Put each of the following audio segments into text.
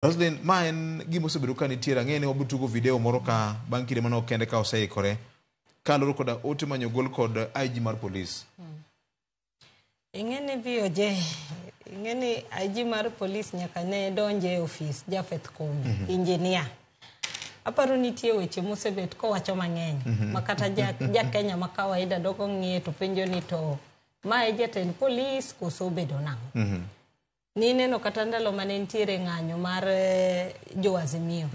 Roslyn, ma en gima osebedo ka nitiere. Ang'eyo ni wabiro tugo video moro ka bang' kinde manok kende ka oseikore. Kaluwore koda ote mane ogol kod IG mar polis. Ing'e ni VOJ, ing'e ni IG mar polis nyaka ne donj e ofis Japheth Koome, engineer. Aparo nitie weche mosebet kowacho mang'eny ma kata ja Kenya ma kawaida doko ng'iye to penjo ni to ma e jatend polis koso obedo nang'o? Nineno kata ndalo mane nitiere ng'anyo mar jo Azimio.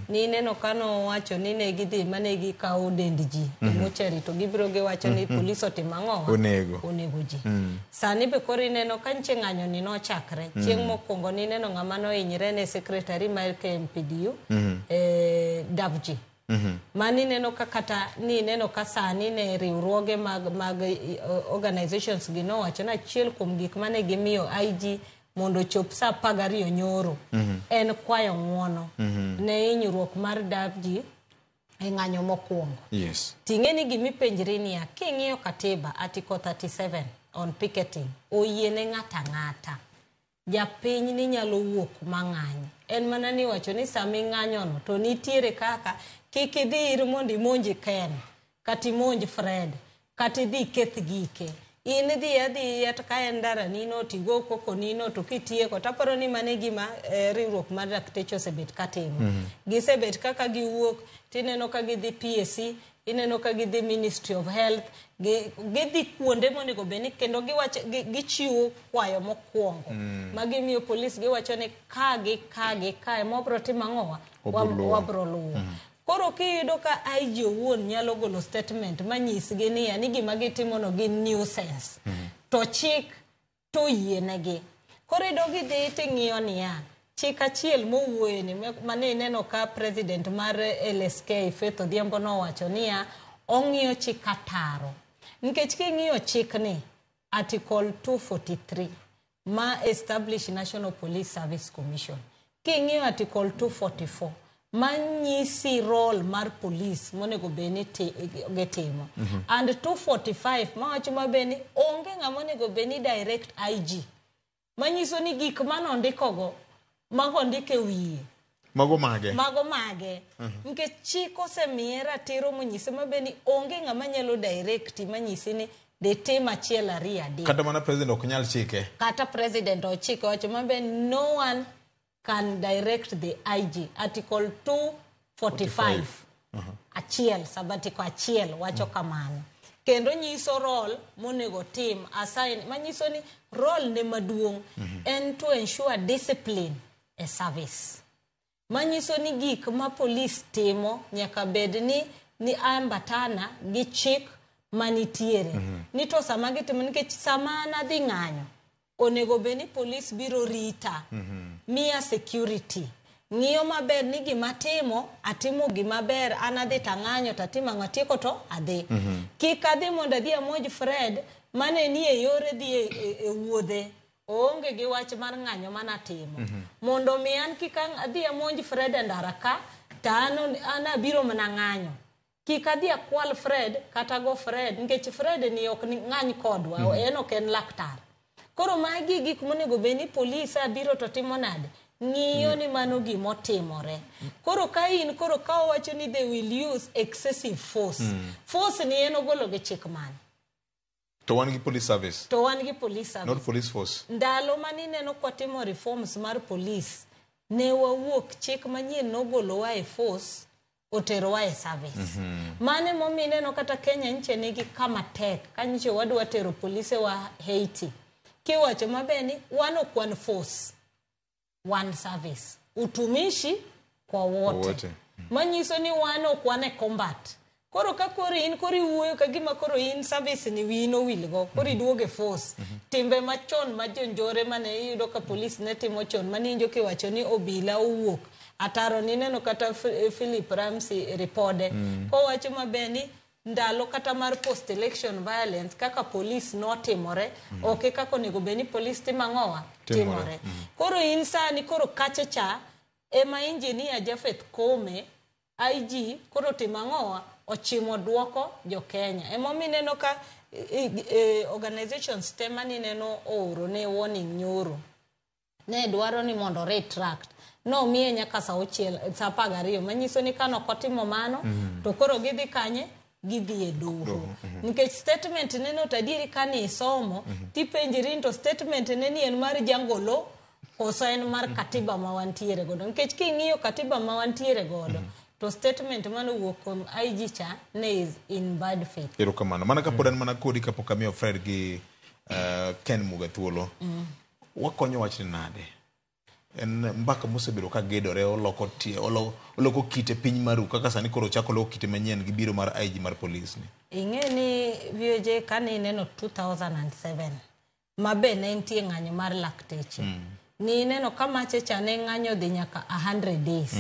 Nineno ka nowacho ni ne gidhi mane gikawo dend ji e mochari to gibiro giwacho ni polis otimo ang'owa? Onego. Onego ji. Sani be koro ineno ka nche ng'anyo ni nochakre. Chieng' mokwongo nineno ng'ama nohinyre ne secretary mar KMPDU, Davji. Mani neno ka kata ni neno ka sani ne riwruoge mag organizations gi nowacho ni achiel kuom gik mane gimiyo IG mondo ochop saa 12 nyoro en kwayo ng'uono ne hinyruok mar Davji e ng'anyo mokwongo. Ting'e ni gimipenjri niya, king'iyo katiba Article 37 on picketing, oyiene ng'ato ang'ata. Japiny ni nyalo wuok mang'any. En mana ni wacho ni sama ing'anyono to nitiere kaka kik idhi ir mondo imonj Ken, kata imonj Fred, kata idhi iketh gike. In idhi adhiya to ka en ndara nino to igo koko nino to kitieko to aparo ni mano e gima riwruok mar dakteche osebet katimo. Gisebet kaka giwuok tineno ka gidhi PSC, ineno ka gidhi Ministry of Health, gidhi kuonde monego bed ni kendo gichiwo kwayo mokwongo. Ma gimiyo polis giwacho ni ka gi ka gi ka ema wabro timo ang'owa? Wabro luwo. Koro kiyudo ka IG owuon nyalo golo statement manyisgi niya ni gima gitimono gin nuisance. To chik to yienegi. Koro iyudo gidhi ting'iyo niya, chik achiel mowuoye ni mane ineno ka president mar LSK Faith Odhiambo nowacho niya ong'iyo chik ataro. Nikech king'iyo chikni Article 243 ma establish National Police Service Commission. King'iyo Article 244 manyisi role mar police monego bed ni gitimo. And 245 mawacho maber ni onge ng'ama onego bed ni direct IG. Manyiso ni gik manondikogo mago ondik e wiye. Mago mage? Mago mage. Nikech chik osemiye ratiro monyise maber ni onge ng'ama nyalo direct manyisi ni dhi tim achiel ariyo adek. Kata mana president ok nyal chike. Kata president ochike wacho maber no one can direct the IG. Article 245. Achiel, sabatiko achiel wacho kamano. Kendo nyiso role monego tim assign manyiso ni role ne maduong' en to ensure discipline e service. Manyiso ni gik ma polis timo nyaka bed ni ambatana gi chik manitiere. Ni to sama gitimo nikech sama an adhi ng'anyo onego bed ni polis biro rita, miya security, ng'iyo maber ni gima timo atimo gima ber, an adhi tang'anyo tatimo ang'o atieko to adhi. Kik adhi mondo adhi amonj Fred mane ni e yore dhi e wuodhe. Oonge gi wach mar ng'anyo manatimo. Mondo mi an kik adhi amonj Fred e ndara ka, to an abiro mana ng'anyo. Kik adhi akwal Fred kata go Fred, nikech Fred ni ok ng'any kodwa, en ok en laktar. Koro magi gik monego bed ni polis abiro to timo nade? Ng'iyo ni mano gimotimore. Koro ka in koro ka owacho ni they will use excessive force. Force ni en ogolo gi chik mane? To wan gi police service. To wan gi police service. Not police force. Ndalo mane ineno kwatimo reforms mar police, ne wawuok chik manyien nogolowa e force, oterowa e service. Mane momiyo ineno kata Kenya nche nigi kama tek, ka nyiche wadwa tero polise wa Haiti. Kiwacho maber ni wan ok wan force, wan service. Utumishi kwa wote. Wote. Manyiso ni wan ok wan e combat. Koro ka koro in koro iwuoyo ka gima koro in service ni wiyi nowilgo, koro iduogo e force. Timbe machon ma jonjore mane iyudo ka polis ne timo chon mane iwinjo kiwacho ni obila owuok. Ataro nineno kata Philip Ramsey ripode. Kowacho maber ni ndalo kata mar post election violence kaka polis notimore, ok kaka onego bed ni polis timo ang'owa? Timore. Timore. Koro in sani koro kacha cha ema engineer Japheth Koome IG koro timo ang'owa? Ochimo duoko jo Kenya. Emomiyo ineno ka organizations te mane ineno ooro ne warning nyoro. Ne dwaro ni mondo retract. Nomiye nyaka saa auchiel, saa 12, manyiso ni kane ok otimo mano, to koro gidhi kanye? Gidhi e doho. Nikech statement ne no to adieri kane isomo, tipenjri ni to statement ne ni en mar jangolo koso en mar katiba ma wantiere godo. Nikech king'iyo katiba ma wantiere godo, to statement mane owuok kuom IG cha ne is in bad faith. Erokamano. Mana kapod an mana kodi kapok amiyo Fred gi Ken Muga thuolo. Wakonyo wachni nade? En mbaka mosebedo ka gedore, oloko tie, oloko kite piny maru kaka sani koro ochako loko kite manyien gi biro mar IG mar polis ni. Ing'e ni VOJ kane ineno 2007 ma be ne nitie ng'anyo mar lakteche. Ni ineno ka mache cha ne ng'anyo dhi nyaka 100 days.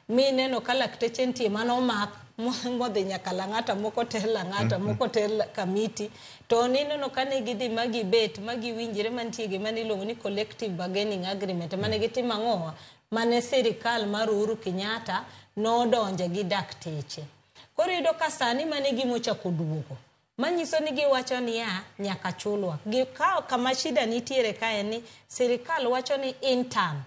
Mi ineno ka lakteche nitie manomak modhi nyaka Lang'ata, moko ter Lang'ata, moko ter Kamiti. To nineno ka ne gidhi ma gibet, ma giwinjre mantie gima niluongo ni collective bargaining agreement. Mane gitimo ang'owa? Mane sirikal mar Uhuru Kenyatta nodonje gi dakteche. Koro iyudo ka sani mane gima ochako duogo. Manyiso ni giwacho niya, nyaka chulwa. Kama shida nitiere ka en ni sirikal wacho ni intern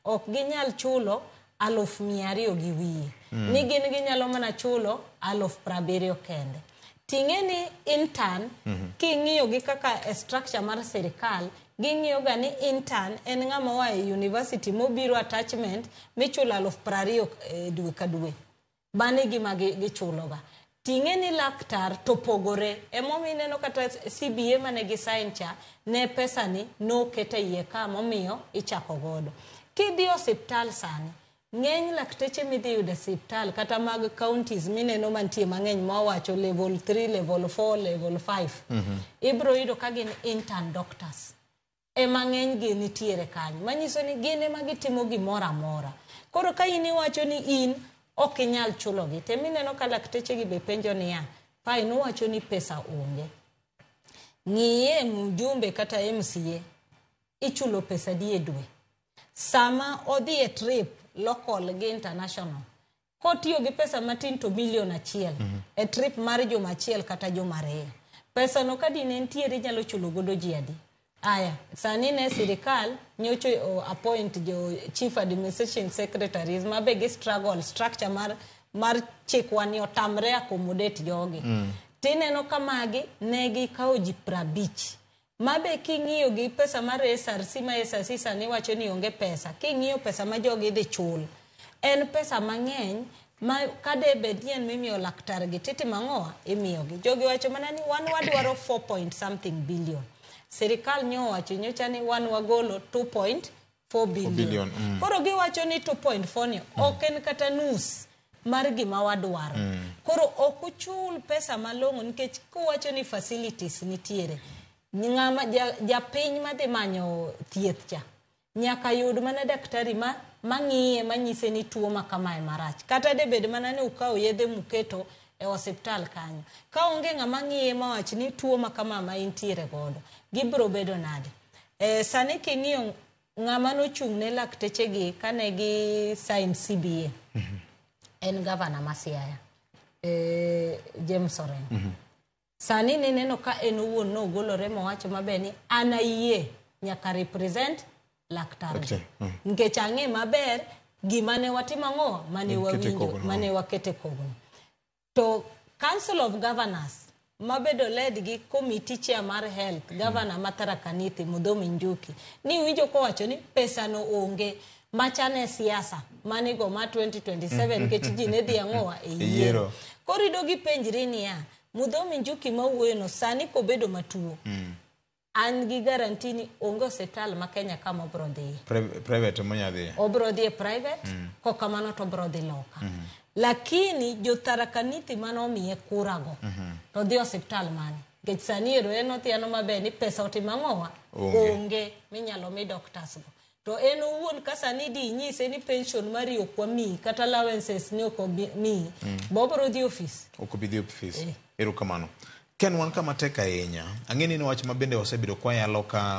ok ginyal chulo 200,000 gi wiye. Ni gin ginyalo mana chulo 70,000 kende. Ting'e ni intern, king'iyo gi kaka e structure mar sirikal, ging'iyo ga ni intern en ng'ama oa e university mobiro attachment michulo 20,000 dwe ka dwe. Mano e gima gichuloga. Ting'e ni laktar to pogore. Emomiyo ineno kata CBA mane gi sign cha, ne pesa ni noket e iye ka momiyo ichako godo. Kidhi osiptal sani, ng'eny lakteche midhi yudo e osiptal kata mag counties mineno mantie mang'eny mawacho level 3, level 4, level 5. Ibro yudo ka gin intern doctors. Ema ng'eny gi nitiere kanyo. Manyiso ni gin ema gitimo gimoro amora. Koro ka in iwacho ni in ok inyal chulogi, to emineno ka lakteche gi be penjo niya, fine uwacho ni pesa onge. Ng'iye mjumbe kata MCA, ichulo pesa di e dwe. Sama odhi e trip local gi international, kotiyo gi pesa matin to milion 1 e trip mar juma 1 kata juma 2. Pesa no ka dine nitiere inyalo chulo godo ji adi? Aya, sani ne sirikal nyocho appoint jo chief administration secretaries ma be gi struggle structure mar chikwa ni otamre accommodate jogi. Tineno ka magi ne gikawo ji 50. Ma be king'iyo gi pesa mar SRC ma SRC sani wacho ni onge pesa. King'iyo pesa ma jogi dhi chul, en pesa mang'eny ma kade bed ni en mimiyo laktar gi titimo ang'owa imiyogi. Jogi wacho mana ni wan wadwaro 4 point something billion. Sirikal nyo owacho nyocha ni wan wagolo 2.4 billion. Billion. Koro giwacho ni 2.4 ni ok en kata nus mar gima wadwaro. Koro ok uchul pesa malong'o nikech kuwacho ni facilities nitiere. Ng'ama japiny madhi manyo thieth cha nyaka yud mana daktari mang'iye manyise ni tuo ma kamae marach. Kata de bed mana ni ukawo yedhe muketo e osiptal kanyo. Ka onge ng'ama ng'iye mawach ni tuo ma kama ma intiere godo, gibiro bedo nade? Sani king'iyo ng'ama nochung' ne lakteche gi kane gi sign CBA, en gavana ma Siaya, James Orengo. Sani nineno ka en owuon nogolore mowacho maber ni an ayie nyaka represent laktar. Nikech ang'e maber gima ne watimo ang'o mane wawinjo, mane wakete kogno. To Council of Governors mabedo led gi committee chair mar health, governor ma Tharaka Nithi Muthomi Njuki, ni winjo kowacho ni pesa no onge machane siasa manigo ma 2027 nikech ji ne dhi ang'owa e yiero. Koro ido gipenjri niya, Muthomi Njuki mawuoyo no sani kobedo matuo, an gi guarantee ni onge osiptal ma Kenya ka mobro dhiye. Private monya dhiye. Obro dhiye private, kokamano to obro dhi loka. Lakini jo Tharaka Nithi mane omiye kura go, to dhi osiptal mane? Nikech sani ero en othiano maber ni pesa otimo ang'owa? Onge minyalo mi doctors go. To en owuon ka sani di inyise ni pension mari ok wamiyi, kata allowances ni ok omiyi, bo obro dhi ofis. Ok obi dhi ofis. Erokamano. Ken, wan kama tek ahinya. Ang'e ni en wach ma bende wasebedo kwayalo ka